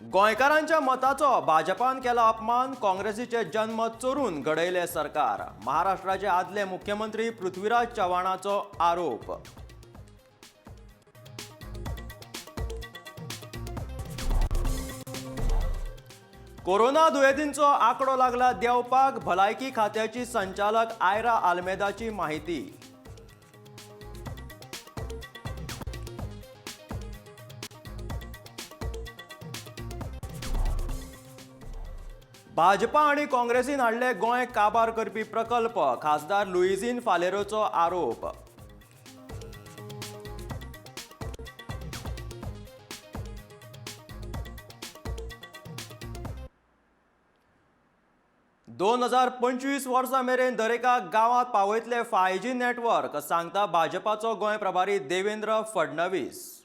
गोंयकारांच्या मताचो भाजपान केला अपमान, काँग्रेसीचे जनमत चोरून घडयलें सरकार. महाराष्ट्राचे आदले मुख्यमंत्री पृथ्वीराज चव्हाणाचो आरोप. कोरोना दुयेंतींचो आंकडो लागला देंवपाक, भलायकी खात्याची संचालक आयरा आल्मेदाची माहिती. भाजपा आनी काँग्रेसीन हाडले गोंय काबार करपी प्रकल्प, खासदार लुईझीन फालेरोचो आरोप. 2025 वर्सा मेरेन दरेका गांवांत पावयतले 5G network, सांगता भाजपाचो गोंय प्रभारी देवेंद्र फडणवीस.